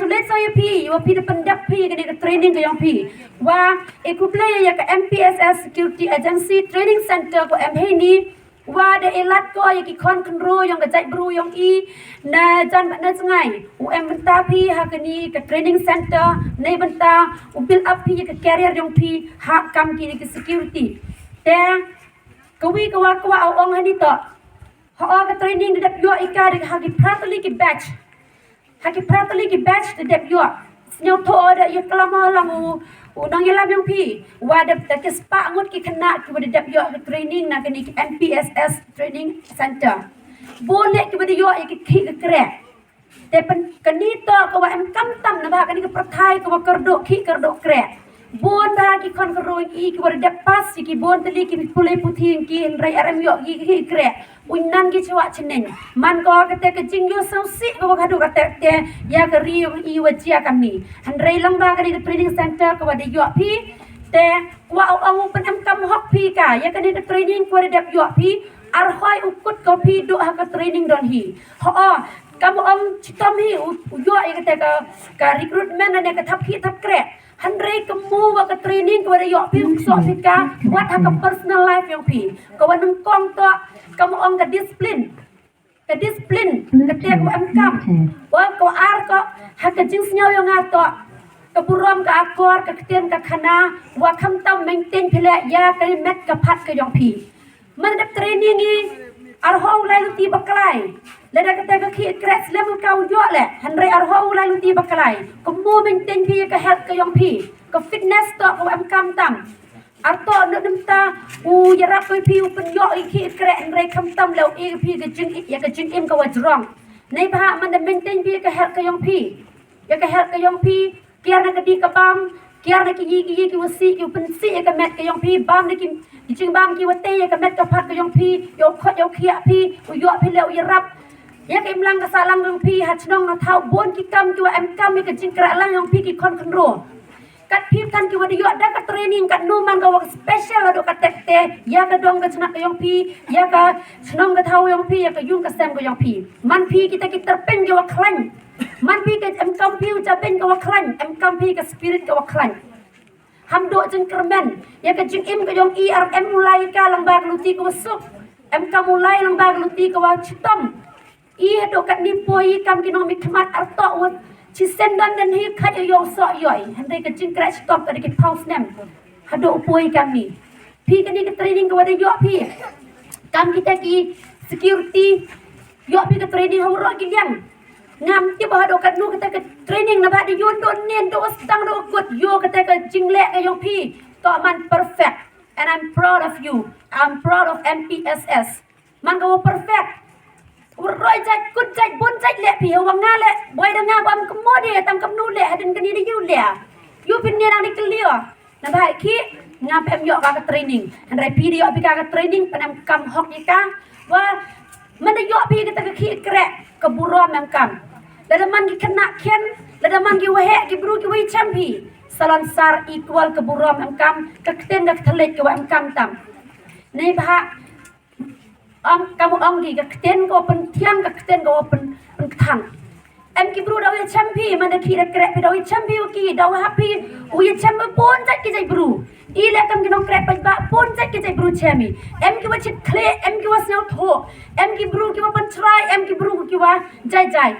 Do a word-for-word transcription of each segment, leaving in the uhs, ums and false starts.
Congratulate sa ïa phi, ïa phi da pyndep phi ïa kane ka training ka ïong phi. Wa, e khublei ïa ka M P S S Security Agency Training Center ko em heini. Wa da elat ko ïa ki khon khynro ïong ka jaitbru ïong i. Na jan bad na jngai u em bynta phi ha kane ka training center. Nei bynta u build up phi ïa ka career ïong phi ha kam kine ki security. Te kawi kawa kawa u ong hani to. Ha ka training da dep ïoh i ka da ha ki pratali ki batch. Ha ki pratali ki batch da dep ïoh. Sñiaw tho da ïa klam lang u u nang ïalam ïong phi. Wa da da ki spah ngut ki khynnah ki wa da dep ïoh ka training na kane ki M P S S training center. Bun leh ki wa da ïoh ïa ki khih ki kreh. Te pyn kane to ka wa em kam tam na ba kane ka pyrthai ka wa kyrduh khih kyrduh kreh. Bun ba ki khon kyrduh i ki wa da dep pass i ki bun tylli ki pule puthi ki hynrei ar em ïoh ki khih kreh. Uinan ki chwa chyneng. Man ko kate ka jingïoh sngewsih ko ka duk kate te ïa ka ri i wa jia kami. Hynrei lang ba kane ka training center ko wa da ïoh phi. Te wa u ong u pyn em kam hok phi ka ïa kane ka training ko wa da dep ïoh phi. Ar hoi u kut ko phi duk ha ka training don hi. Ho kam ong chitom hi u ïoh ïa kate ka ka recruitment ne ka thap khih thap kreh. Hynrei ka mu wa ka training ka wa da ïoh phi u soh phi ka wat ha ka personal life ïong phi. Ka wa nyngkong to ka mu ong ka discipline. Ka discipline ka te ka wa em kam. Wa ka wa ar ko ha ka jingsñiaw ïong nga to ka burom ka akor ka ktien ka khana wa kham tam maintain phi le ïa ka met ka phat ka ïong phi. Man dep training i arho u lai luti baklai. Lada kata ka khih kreh slem ka u ïoh le. Hynrei arho u lai luti baklai. Ka mu maintain phi ka health ka ïong phi. Ka fitness to ka em kam tam. Ar to nuk nym ta u ïarap phi u pynïoh i khih kreh hynrei kham tam le u i phi ka jing ïa ka jingim ka wa jrong. Nei ba man da maintain phi ka health ka ïong phi. Ïa ka health ka ïong phi. Kiar na ka dih ka bam, kiar na ki yi ki yi ki wa sih ki wa pynsih ïa ka met ka ïong phi, bam na ki jingbam ki wa tei ïa ka met ka phat ka ïong phi, ïa u khot ïa u khiah phi, u ïoh phi le u ïarap. Ïa ka imlang ka sahlang ïong phi ha chnong ha thaw bun ki kam ki wa em kam ïa ka jingkhreh lang ïong phi ki khon khynro. Kat phi than ki wa da ïoh da ka training kat nu man ka wa special haduh ka tek te ïa ka dong ka chnak ka ïong phi, ïa ka chnong ka thaw ïong phi, ïa ka yung ka sem ka ïong phi. Man phi kita ki tyrpeng ki wa khlaiñ. Man phi ka em kam phi u jaben ka wa khlaiñ, em kam phi ka spirit ka wa khlaiñ. Ham doh jingkyrmen ïa ka jingim ka ïong i ar em u lai ka lang ba ka luti ka wa suk. Em kam u lai lang ba ka luti ka wa chitom. I haduh kat ni poi i kam ki nongmihkhmat ar to wa chi sen dan dan hi khat ïa ïong soh ïoi. Hynrei ka jingkhreh chitom ka da ki phaw snem. Haduh u poi kam ni. Phi kani ka training ka wa da ïoh phi. Kam kita ki security ïoh phi ka training ha waroh ki liang. Ngam tip ba haduh katno kata ka training na ba da ïoh doh nen doh sdang doh kut ïoh kata ka jingleh ka ïoh phi. To man perfect. And I'm proud of you. I'm proud of M P S S. Man ka wa perfect. Waroh jait kut jait bun jait leh phi wa nga leh. Boi da nga bam kamo de tam kamno leh hadin kani da ïoh leh. Ïoh phi ne dang di clear. Na ba ki ngam pem ïoh ka training. Hynrei phi da ïoh phi ka training pynam kam hok ïa ka. Wa man da ïoh phi kata ka khih kreh ka burom em kam. Lada man ki khynnah khian lada man ki waheh ki bru ki wei chem phi. Salon sar equal ka burom em kam ka ktien ka kthlek ka wa em kam tam. Nei ba Ong kam ong ki ka ktien ko pynthiang ka ktien ko pyn pynthang. Em ki bru da u ïa chem phi man da ki da kreh phi da u ïa chem phi u ki da u hap phi u ïa chem bun jait ki jait bru. I le kam ki nong kreh phi ba bun jait ki jait bru chem i. Em ki wa chit khle em ki wa sñiaw tho em ki bru ki wa pynchrai em ki bru ki wa jai jai.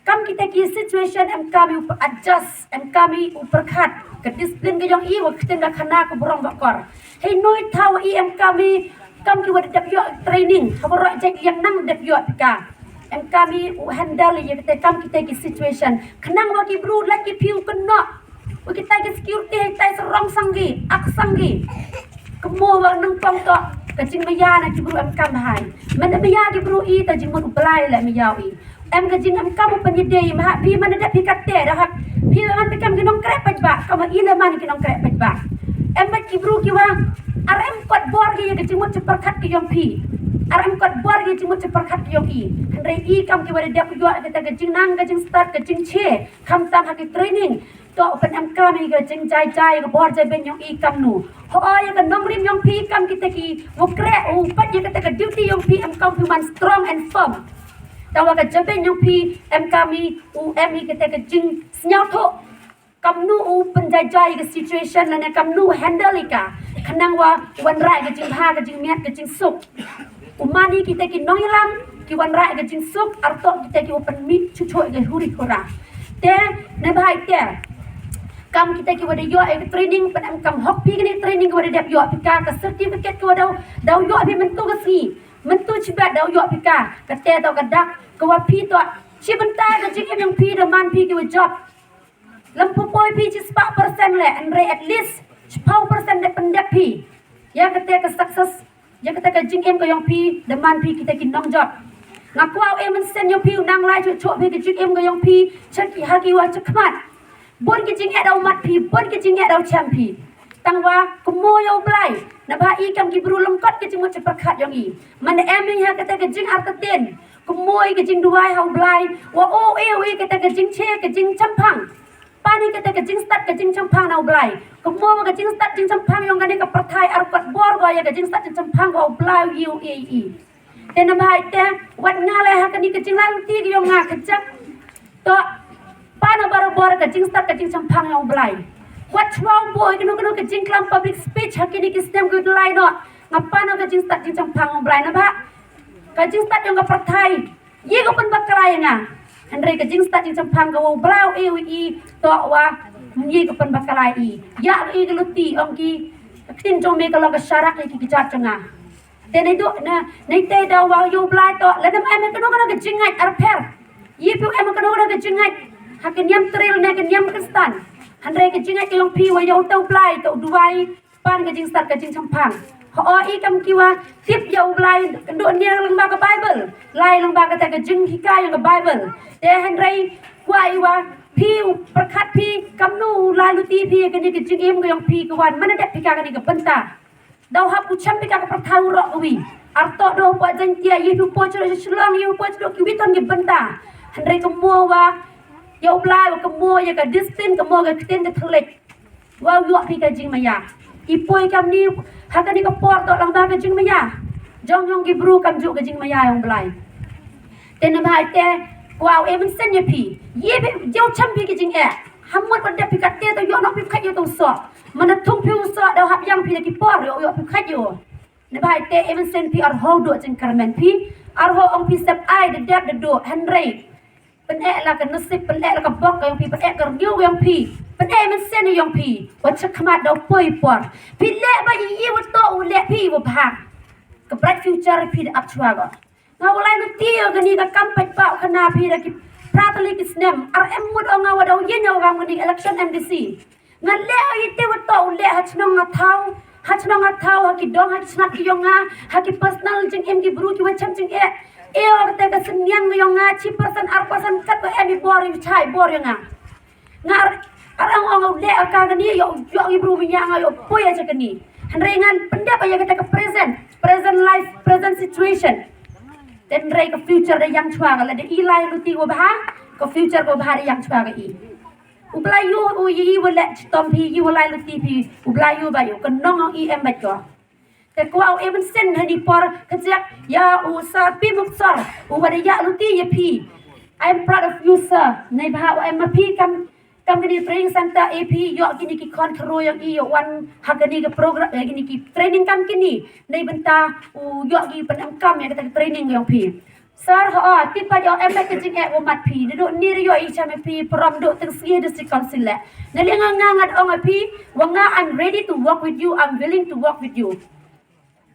Kam kita ki situation em kam i u adjust em kam i u pyrkhat ka discipline ka jong i wa ktien ka khana ka burong ba kor. Hei noi thaw i em kam i kam ki wa dep ïoh training ha waroh jait ïa nang dep ïoh ka. Em kam i u handle ïa kita kam kita ki situation. Khnang wa ki bru lait ki phi u kynnoh. Wa kita ki security hei tai sarong sang ki ak sang ki. Kamo wa nang kong to ka jingmaya na ki bru em kam hai. Man da maya ki bru i ta jingmut u blai la maya i. Em ka jing em kam u pynïadei ma ha phi man da phi katte da hak phi man phi kam ki nongkreh paidbah kam i le man ki nongkreh paidbah. Em ba ki bru ki wa ar em kot bor ki ïa ka jingmut jingpyrkhat ki ïong phi. Ar em kot bor ki jingmut jingpyrkhat ki ïong i. Hynrei i kam ki wa da dep ïoh kata ka jingnang ka jingstad ka jingche khamtam ha ki training. To u pynemkam ïa ka jingjai jai ka bor jai beiñ ïong i kamnu. Ho ïa ka nongrim ïong phi kam kita ki wa kreh u peit ïa kata ka duty ïong phi em kam phi man strong and firm. Tangwa ka jabieng jong phi em kam i u em i kata ka jingsngewthuh. Kamnu u pynjaijai ka situation lane kamnu u handle i ka. Khnang wa wanrah ka jingbha ka jingmiat ka jingsuk. U man i kita ki nongïalam ki wanrah ka jingsuk artok kita ki u pynmih chuchu ka huri hura. Te ne bha ite. Kam kita ki wada ïoh ka training pyn em kam hok phi kane training ki wada dep ïoh phi ka ka certificate ki wada daw ïoh phi myntu ka sngi. Myntu chibat daw ïoh phi ka kate daw ka dak ka wa phi to chi bynta ka jingim jong phi da man phi ki wa job. Lem pupoi phi chi spah percent le hynrei at least chipau percent de pyndep phi. Ya kate ka success ya kate ka jingim ka jong phi da man phi kita ki nongjop. Nga kwah u e mynsiem jong phi u nang lai chuh chuh phi ka jingim ka jong phi chak ha ki wa chakmat. Bun ki jingeh daw mat phi bun ki jingeh daw chem phi. Tangwa kumno ya u Blai na ba i kam ki bru lengkot ki jingmut chi pyrkhat jong i. Man em i ha kate ka jingartatien. Kumno i ka jingduwai ha u Blai wa o e o i kate ka jingche ka jingchemphang. Pan i kata ka jingstad ka jingchemphang na u Blai. Kumno ka jingstad jingchemphang jong kane ka pyrthai arpet bor ko ya ka jingstad jingchemphang ko u Blai u i u i i. Te na bha ite wat nga le ha kane ka jinglai lynti ka jong nga ka jang. To pan barabor ka jingstad ka jingchemphang jong u Blai. Wat chwa u boi kano kano ka jingklam public speech ha kine ki snem ka lai no. Nga pan ka jingstad jingchemphang jong u Blai na bha. Ka jingstad jong ka pyrthai. Ye ka pynbakla ïa nga. Hynrei ka jingstad jingchemphang ka u Blai u e u i to wa ye ka pynbakla i. Ya i ka luti ong ki ka ktien jong me ka long ka sharak ïa ki kjat jong nga. Te ne duk na ne te da wa ya u Blai to la nam em kano kano ka jingngeit arpher. Ye phi em kano kano ka jingngeit ha ka niam tril ne ka niam Kristan. Hynrei ka jingngeit ka long phi wa ya u tau Blai to duwai. Pan ka jingstad ka jingchemphang. Ho i kam ki wa tip ya u Blai kynduh niar lyngba ka Bible. Lai lyngba kata ka jinghikai ya ka Bible. Te hynrei kwah i wa phi u pyrkhat phi kamnu u lai luti phi ya kane ka jingim ka jong phi ka wan mana dep phi ka kane ka bynta. Daw hap u chem phi ka ka pyrthai u rok wi. Arto do pa jang tia yi hu po chro shlong yi hu po chro ki witon ki bynta. Hynrei ka mo wa ya u Blai wa ka mo ya ka discipline ka mo ka ktien ka thylliej. Wa u ïoh phi ka jingmaya. I poi kam ni ha kane ka por to lang ba ka jingmaya. Jong yong ki bru kam ju ka jingmaya yong Blai. Te na bha te kwah u e mynsiem ïa phi. Ye phi jew cham phi ka jingeh. Hamut wa dep phi kate to ïoh no phi khat ïoh to so. Mana thung phi u so da hap yang phi da ki por ïoh ïoh phi khat ïoh. Na bha te e mynsiem phi ar ho do jingkyrmen phi. Ar ho ong phi sep ai da dep da do hynrei. Pyneh la ka nasib pyneh la ka bok ka yong phi pyneh ka rngiew yong phi. Pyneh mynsiem yong phi. Wa chakmat da poi por. Phi leh ba yi wa to u leh phi wa bha. Ka bright future phi da ap chwa go. Nga wa lai luti yo kani ka kam pait pa u khana phi da ki pratali ki snem. Ar em mut o nga wa da u yin yo gam kani election M D C. Nga leh o ite wa to u leh ha chnong nga thaw ha chnong nga thaw ha ki dong ha ki chnat ki yong nga ha ki personal jingim ki bru ki wa cham jingeh. E o kata ka synñiang yong nga chi percent ar percent kat wa em i bor i chai bor yong nga. Nga ar ar ang ong u leh ka kani yo yo i bru mi nga yo poi ya kani. Hynrei ngan pyndep ya kata ka present present life present situation. Hynrei ka future da yang chwa ka la da i lai luti wa bha ka future ko bha da yang chwa ka i. U Blai yu u yi wa leh chitom phi yi wa lai luti phi u Blai yu ba yu ka nong i em bad ko. Te kwah u e mynsiem ha ni por ka jek ya u sir P Muksor u wa da ya luti ya phi. I am proud of you sir. Nei bha u em ma phi kam kam kini training center A P yo kini ki khon khro yang i yo wan ha kini ki program ya kini ki training kam kini. Nei bynta u yo ki pan em kam ya kata training yang phi. Sir ha ti pa yo em ka jingeh wa mat phi. Ni do ni ri yo i cham phi prom do teng si district council le. Nali nga nga ngat ong phi wa nga I'm ready to work with you, I'm willing to work with you.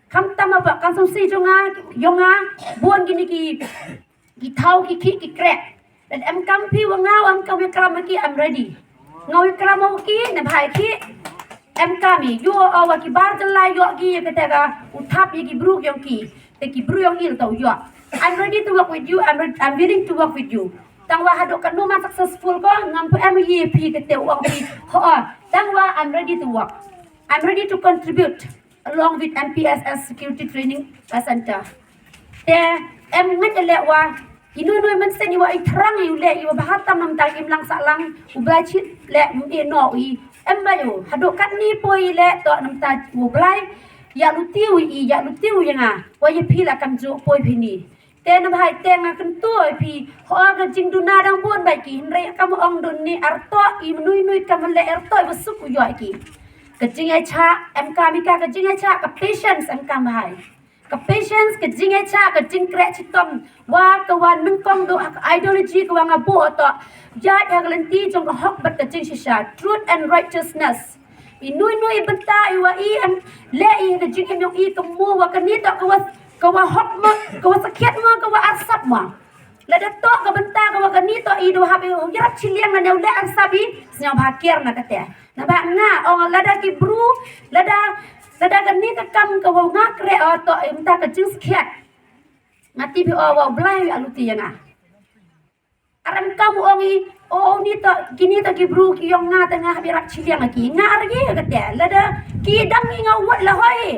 Kam tam ba kan song si jong nga yong nga bon gini ki ki thau ki ki ki krek. Dan em kam phi wa nga wa em kam wi kram ki I'm ready. Nga wi kram ki na bhai ki em kam i yo wa ki bar jylla yo ki ya kata ka u thap ya ki bru yong ki. Te ki bru yong il tau yo. I'm ready to work with you. I'm ready, I'm willing to work with you. Tang wa hadok ka numan successful ko ngam pu em yi phi kete wang phi. Ho. Tang wa I'm ready to work. I'm ready to contribute along with M P S S Security Training Center. Te em ngat le wa inu nu men sen i wa i thrang i u le i wa bahatam nam ta im lang sa lang u Blai chit le i no i em ba yu hadok kat ni poi le to nam ta u Blai ya lutiu i ya lutiu ya nga wa ya phi la kam ju poi phi ni. Te na bha te nga kyntu ïa phi, ho ka jingduna dang bun bha ki, hynrei kam ong dun ni arto i nui nui kam le arto i basuk u ïoh ki. Ka jingïacha em kam ïa ka, ka jingïacha ka patience em kam bha. Ka patience, ka jingïacha, ka jingkreh chitom wa ka wan nyngkong duh ha ka ideology ka wa nga buh to. Ïa ïa ka lynti jong ka hok bad ka jingshisha, truth and righteousness. I nui nui i bynta i wa i em le i ka jingim yong i ka mo wa ka ni to ka wa ka wa hok mo ka wa sakhiat mo ka wa arsap mo. Lada to ka bynta ka wa ka ni to i do hap i u yarap chiliang na neu le arsap i sñiaw bha kiar na kate. Na ba nga ong lada ki bru lada lada ka ni ka kam ka wa nga kreh o to i mynta ka jingsakhiat. Nga tip i o wa u Blai a luti ïa nga. Aram kam u ong i o ni to ki ni to ki bru ki yong nga te nga hap i rap chiliang ki nga ar ye ka te lada ki dang i nga wat la hoi.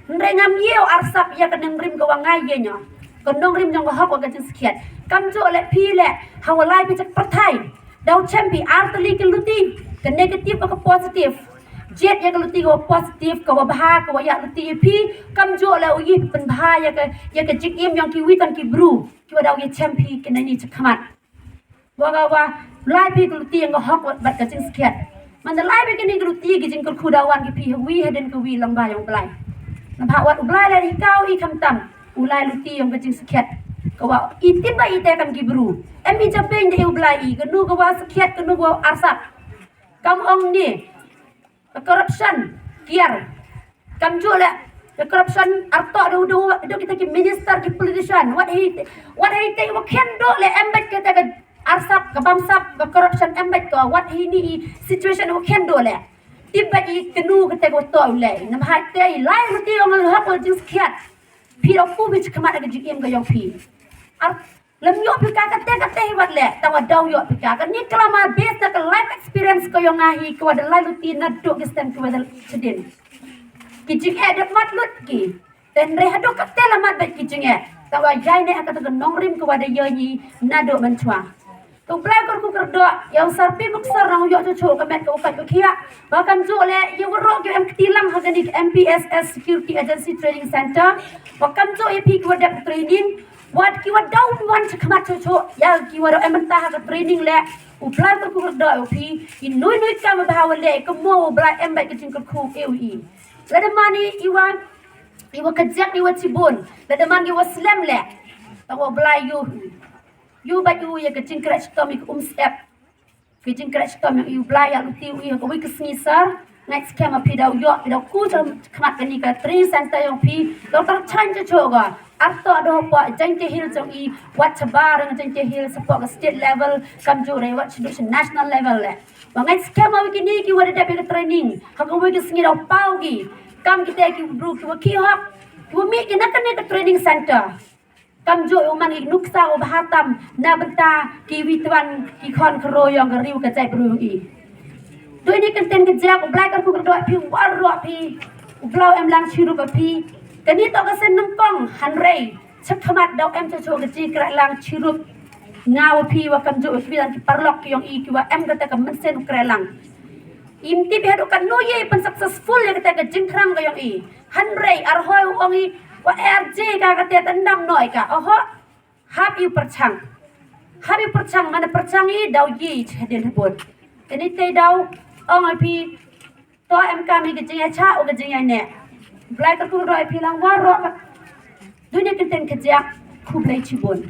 Hynrei ngam ye u arsap ïa ka nongrim ka wa nga ye ño. Ka nongrim jong ka hok wa ka jingsakhiat. Kam ju le phi le ha wa lai phi chak pyrthai. Daw chem phi ar tylli ki luti, ka negative ka positive. Jet ïa ka luti ka wa positive ka wa bha ka wa ïa luti ïa phi. Kam ju le u yi pynbha ïa ka ïa ka jingim yong ki wi tang ki bru. Ki wa daw ïa chem phi ki na ni chak khmat. Wa ka wa lai phi ka luti yong ka hok bad ka jingsakhiat. Man da lai phi ki ni ka luti ki jingkyrkhu daw wan ki phi ha wi hadien ka wi long ba yong Blai. Na bha wat u Blai le hi ka u i kham tam u lai luti yong ka jingsakhiat. Ka wa i tip ba i te kam ki bru. Em i japeng da i u Blai i ka nu ka wa sakhiat ka nu ka wa arsap. Kam ong ni ka corruption kiar. Kam ju le ka corruption arto do do do kita ki minister ki politician wat hi wat hi te wa khen do le em bad kita ka arsap ka bamsap ka corruption em bad ka wat hi ni i situation wa khen do le. Tip bad i kenu kita ko to le nam ha te i lai ruti ong ha ko jingskhiat. Phi ro ku bi chakmat ka jingim ka yong phi. Ar lem yo phi ka kate kate hi wat le ta wa daw yo phi ka ka ni kala ma base na ka life experience ko yong nga hi ko wa da lai luti na do ki stem ko wa da chedin. Ki jing e da mat lut ki. Ten re hadu kate la mat bad ki jing e ta wa jai ne ha ka ta ka nongrim ko wa da yo ni na do man chwa. To Blai kyrkhu kyrdoh ïa u Sarpi Muksar nang u ïoh chuh chuh ka met ka u kat u khiah. Ba kam ju le ïa u rok ïa em kti lang ha kani ka M P S S Security Agency Training Center. Ba kam ju ïa phi ki wa dep training. Wat ki wa daw wan cha khmat chuh chuh ïa ki wa daw em bynta ha ka training le. U Blai kyrkhu kyrdoh ïa u phi. I nui nui kam ba ha wa le ka mo u Blai em bai ka jingkyrkhu ïa u i. Lada man i wa i wa ka jek i wa chibun. Lada man i wa slem le. Ta wa Blai ïa u. Ïa u ba ïa u ïa ka jingkreh chitom i ka um sep. Ka jingkreh chitom ïa u Blai ïa luti u ïa ka wi ka sngi sar. Ngai skhem a phi daw ïoh phi daw ku cha khmat kani ka training center ïa phi. Daw tar chan cha cho ga. Ar to do pa jang ke hil jong i wat cha bar jang ke hil support ka state level kam ju re wat cha du cha national level le. Wa ngai skhem a wi kini ki wa da dep ïa ka training. Ha ka wi ka sngi daw pau ki. Kam kita ki bru ki wa ki hok. Ki wa mi ki na kani ka training center. Kam ju u man i nuksa u bha tam na bynta ki wi twan ki khon khro yong ka riu ka jait bru i. Doi ni kenten ka jak u Blai kyrkhu kyrdoh phi war roh phi u Blai em lang chirup phi. Kani to ka sen nyngkong hanrei cha khmat daw em cha cho ka jingkreh lang chirup. Nga wa phi wa kam ju u phi dan ki parlok ki yong i ki wa em ka ta ka mynsen u kreh lang. Im tip ïa dok ka nu ye pan successful ïa kata ka jingthrang ka yong i. Hanrei ar hoi u ong i wa R J ka kata ta ndam noi ka oho. Hap i pyrchang. Hap i pyrchang mana pyrchang i daw ye chadin habot. Kani te daw ong a phi to em kam i ka jingïacha u ka jingïane. Blai ka kung roi phi lang wa ro ka. Dunia kenten ka jak khublei chibun.